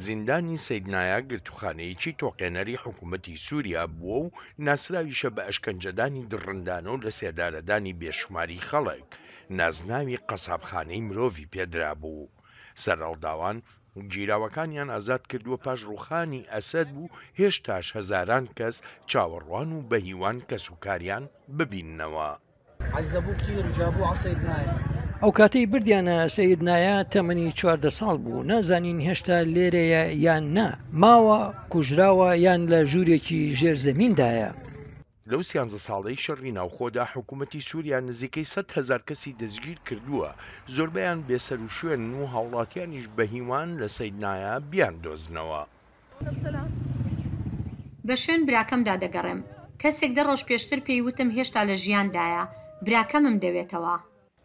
زیندانی سەیدنایا گرتووخانەیەکی تۆقێنەری حکوومەتی سووریا بووە و ناسراویشە بە ئەشکەنجەدانی دڕندانە و لەسێدارەدانی بێشوماری خەڵک، نازناوی قەسابخانەی مرۆڤی پێدرابوو. سەرهەڵداوان گیراوەکانیان ئازاد کردووە پاش ڕووخانی ئەسەد و هێشتاش هەزاران کەس چاوەڕوان و بەهیوان کەسوکاریان ببیننەوە. عذبوه كتير وجابوه ع صيدنايا. ئەو کاتەی بردیانە سەیدنایا تەمەنی 14 ساڵ بوو، نازانین هێشتا لێرەیە یان نا، ماوە، کوژراوە یان لە ژوورێکی ژێر زەمیندایە. لەو سیانزە ساڵەی شەڕی ناوخۆدا حکوومەتی سووریا نزیکەی 100,000 کەسی دەستگیر کردووە، زۆربەیان بێسەروشوێنن و هاوڵاتیانیش بەهیوان لە سەیدنایا بیاندۆزنەوە. بە شوێن براکەمدا دەگەڕێم. کەسێک دە ڕۆژ پێشتر پێی وتم هێشتا لە ژیاندایە. براکەمم دەوێتەوە.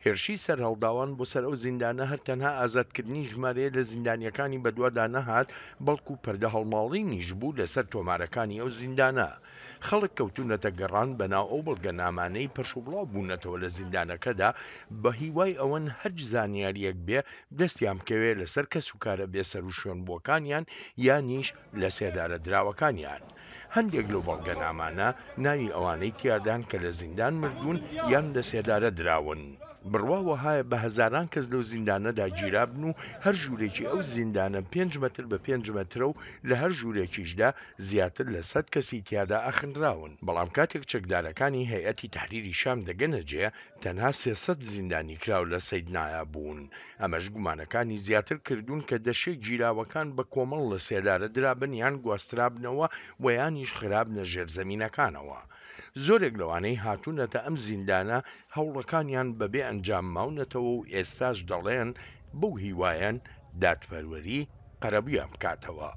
هێرشی سەرهەڵداوان بۆ سەر ئەو زیندانە هەر تەنها ئازادکردنی ژمارەیە لە زیندانییەکانی بەدوادا نەهات، بەڵکو پەردە هەڵماڵینیش بوو لەسەر تۆمارەکانی ئەو زیندانە. خەڵک کەوتوونەتە گەڕان بەناو ئەو بەڵگەنامانەی پەرشوبڵاو بوونەتەوە لە زیندانەکەدا بە هیوای ئەوەن هەرچ زانیارییەک بێ دەستیان بکەوێ لەسەر کەسوکارە بێسەروشوێنبووەکانیان یانیش لەسێدارەدراوەکانیان. هەندێک لەو بەڵگەنامانە ناوی ئەوانەی تیادان کە لە زیندان مردوون یان لەسێدارە دراون. بڕوا وەهایە بە هەزاران کەس لەو زیندانەدا گیرابن و هەر ژوورێکی ئەو زیندانە پێنج مەتر بە پێنج مەترە و لە هەر ژوورێکیشدا زیاتر لە سەد کەسی تیادا ئەخنراون. بەڵام کاتێک چەکدارەکانی هەیئەتی تەحریری شام دەگەنە جێ، تەنها 300 زیندانیکراو لە سەیدنایا بوون. ئەمەش گومانەکانی زیاتر کردوون کە دەشێ گیراوەکان بە کۆمەڵ لە سێدارە درابن یان گواسترابنەوە و یانیش خرابنە ژێرزەمینەکانەوە. زۆرێک لەوانەی هاتوونەتە ئەم زیندانە هەوڵەکانیان بەبێ ئەنجام ماونەتەوە و ئێستاش دەڵێن بەو هیوایەن دادپەروەری قەرەبوویان بکاتەوە.